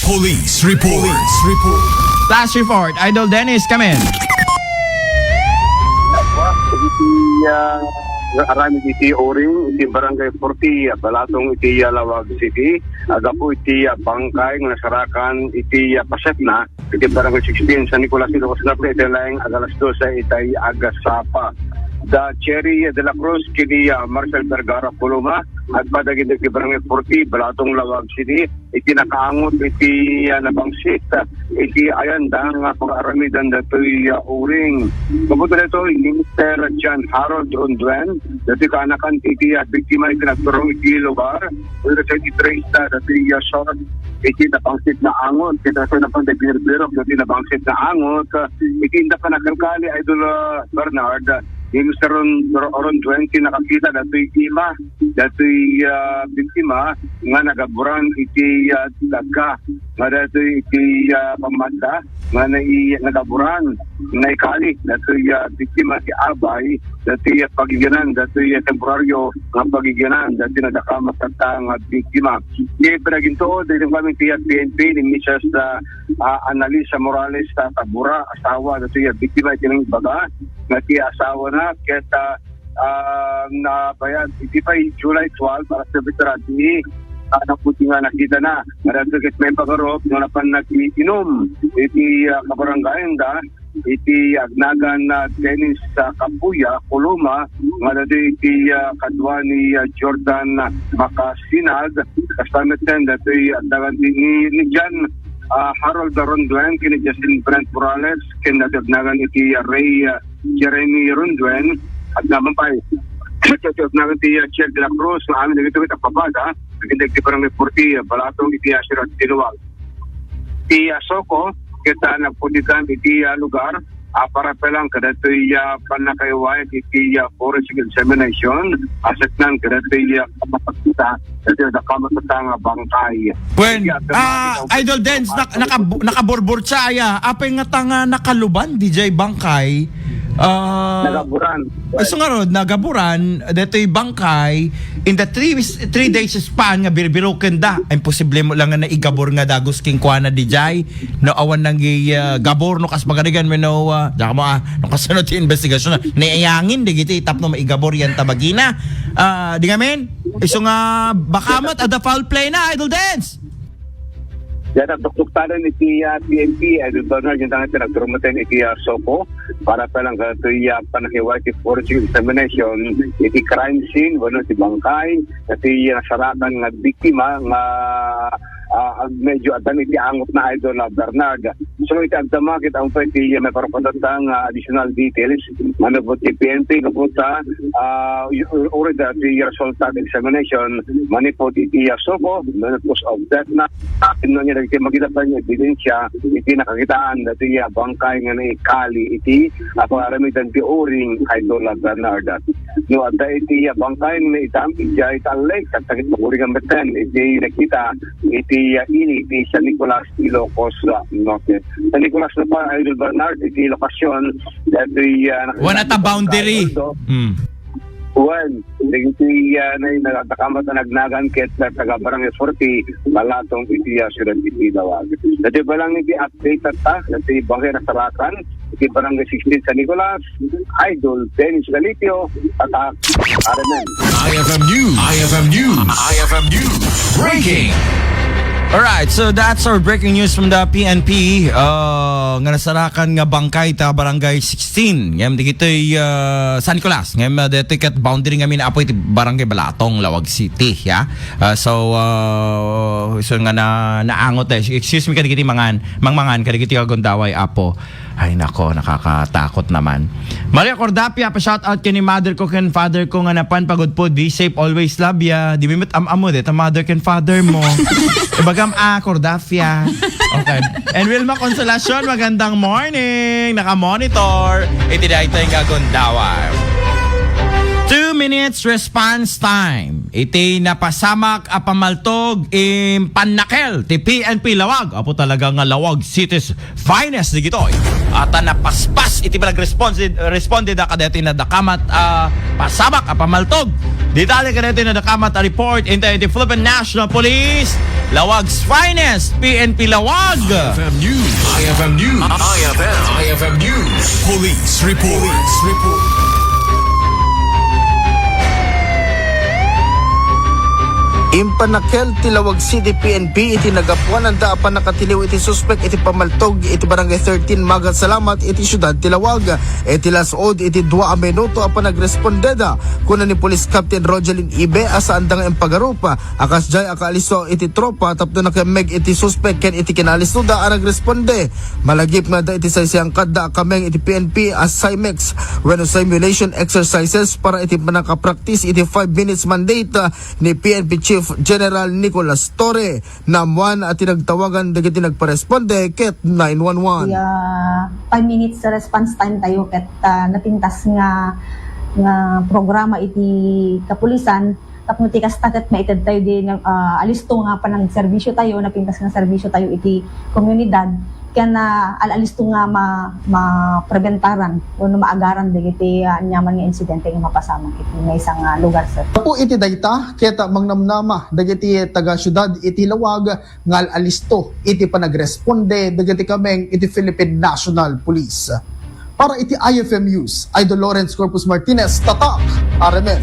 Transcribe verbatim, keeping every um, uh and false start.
Police report. Police report. Flash report, Idol Dennis, come in. Iti, ah, aramid iti Uring, iti Barangay forty, ah, Balatong, iti, ah, Laoag City. Agapu iti, ah, bangkay nga nasarakan iti, ah, pasetna iti Barangay sixteen, San Nicolas, Ilocos Norte, iti laeng agalas dose itay agasapa. Da Cherry de la Cruz, kini, ah, Marcel Vergara Coloma, agpadagitag iti Barangay forty, Balatong, Laoag City, iti nakaangot iti, ah, nabangsit, ah, iti ayanda nga pag-aramidan datoy, ah, Uring. Mabuto daytoy ni Mister John Harold Ronduen, datoy kaanakan iti, ah, biktima iti nagturong iti lugar. Iti trace da datoy, ah, short iti nabangsit nga angot. Iti datoy napan da birbirok datoy nabangsit nga angot. Ah, iti inda panakalkali, Idol, ah, Bernard, ah, ni Mister Ron-, Ron-, Ronduen ti nakakita datoy ima datoy, ah, biktima nga nagaburan iti, ah, daga, nga datoy iti, ah, pammatda nga nai-, nagaburan, naikali datoy, ah, biktima ti abay datoy, ah, pagiginan, datoy, ah, temporario nga pagiginan datoy nadakamat tatta nga biktima. Iti panagintuod, iti kami ti, ah, P N P ni Missus, ah, ah, Annalisa Morales, ah, Tabura, asawa datoy, ah, biktima iti nangbaga nga ti asawa na ket, ah, ah, nabayag iti pay July twelve, alas nuebe trenta, ah, naputi nga nakita na. Madadto ket may pagarup nga napan nag-iinum iti, ah, kabarangayan da, iti agnagan na Dennis, ah, Kapuya, Coloma, nga dati iti, ah, kadua ni, ah, Jordan Makasinag, kasta met ken dati agnagan ni, ni Jan, ah, Harold Ronduen, ken ni Justin Brent Morales, ken dati agnagan iti, ah, Ray, ah, Jeremy Ronduen, agnagan pay. Ket agnagan ti, ah, Chel de la Cruz, nga amin dagiti ket agpapada, agingga iti Barangay forty, ah, Balatong iti, ah, siyudad ti Laoag. Ti, ah, SOCO, ket, ah, nagputikan iti, ah, lugar, ah, para pa lang kadatoy, ah, pannakaywayag iti, ah, forensic examination, assetnan kadatoy, ah, kapatita, kadatoy nakamatata nga bangkay. Wen, iti, ah, ah, Idol Dens, nak-, nakabu-, nakaburburtsa aya. Apay nga ta nga nakaluban, D J bangkay? Ah, nagaburan. Isu ngarud, nagaburan, detoy bangkay, in the three, three days span nga birbiroken da. Imposible mo lang nga naigabur nga dagos king kuana, D J. No, awan nang i-, ah, gabur, no, kas magarigan, wenno, ah, diak mo, ah, no, kasano ti investigasyon na, naayangin, digiti, tapno maigabur yan tabagina. Ah, di ngamin, isu nga, baka mat, ada foul play na, Idol Dens. Yan ang tuktuktanan iti, ah, P N P, Idol Bernard, yung tangan pinagturumatan iti, ah, SOCO, para pa lang kadatoy, ah, panakiwa iti forensic examination, iti crime scene, wano, iti bangkay, iti nasarakan nga biktima nga, ah, ag-, medyo addan iti angot na, Idol, ah, Bernard. So, iti agdama, kita mo pa iti, ah, may parapatata nga additional details, manipud ti P N P, kapag sa, ah, y-, uray da, iti result of examination, manipud iti, ah, SOCO, manipud of death na, Akin no niya dagiti makita pa nga ebidensya iti nakakitaan dati nga bangkay nga naikali iti, ah, pag-aramidan ti Uring, Idol Bernard. No adda iti, ah, bangkay nga naitam, iti, ah, italek, ket dagiti Uring nga metten, iti nakita, iti, ah, ini, iti San Nicolas, Ilocos, ah, Norte. San Nicolas na pa, Idol Bernard, iti lokasyon, dati, ah, nakita One at a boundary. Idol, do. Mm. Wen, dagiti, ah, na, na, nakamat a nagnagan ket na taga Barangay forty, Balatong iti, ah, siyudad iti Laoag. Dati pa lang iti update ta, dati bangkay nasarakan, iti Barangay sixteen San Nicolas, Idol Dennis Galitio, Tatak, R M N. I F M News. I F M News. I F M News. Breaking. Alright, so that's our breaking news from the P N P, uh, nga nasarakan nga bangkay ta Barangay sixteen. Ngem dagitoy, uh, San Nicolas. Ngem, uh, ditoy ket boundary nga amin apo iti Barangay Balatong, Laoag City, ya. Uh, so, uh, so nga na, naangot, eh. Excuse me, kadagiti mangan, mangmangan, kadagiti agundaway apo. Ay, nako, nakakatakot naman. Maria Cordapia, pa-shout out ken ni mother ko ken father ko nga napan pagudpod. Be safe, always love ya. Di mi met am-ammo, deta mother ken father mo. Ibagam, ah, Cordapia. Okay. And Wilma Consolacion, magandang morning. Naka-monitor. Iti daytoy nga gundaway. Two minutes response time. Iti napasamak a pamaltog impanakel ti P N P Laoag. Apo talaga nga Laoag City's finest digitoy. At a napaspas iti panagresponde, responde da kadaytoy nadakamat a pasamak a pamaltog. Detalye kadaytoy nadakamat a report intayo iti Philippine National Police. Laoag's finest, P N P Laoag. I F M News. I F M News. I F M. I F M News. Police report. Police report. Impanakel ti Laoag City P N P iti nagapuananda a pannakatiliw iti suspek iti pamaltog iti Barangay thirteen Magat Salamat iti siudad ti Laoag. Iti las-ud iti dua a minuto a panagrespondeda, kuna ni Police Captain Rogelin Ibe a saanda nga impagarup a kasdiay a kaalisto iti tropa tapno nakemmeg iti suspek ken iti kinaalistoda a nagresponde. Malagip nga adda iti saysayangkatda a kameng iti P N P a Simex wenno simulation exercises para iti pannakapraktis iti five minutes mandate, ah, ni P N P Chief General Nicolas Torre. Naammuan a tinagtawagan dagiti nagparesponde ket nine one one. Iya, five minutes response time tayo ket, ah, napintas nga, nga programa iti kapulisan tapno ti kasta ket maited tayo di, ah, alisto nga panagserbisyo tayo, napintas nga serbisyo tayo iti komunidad, ken, ah, al-, alisto nga ma-, mapreventaran wenno maagaran dagiti, ah, aniaman nga insidente nga mapasamak iti maysa nga lugar, sir. Gapu iti dayta, ket mangnamnama dagiti taga-siudad iti Laoag nga al-alisto iti panagresponde dagiti kameng iti Philippine National Police. Para iti I F M News, Idol Lawrence Corpus Martinez, Tatak, R M N.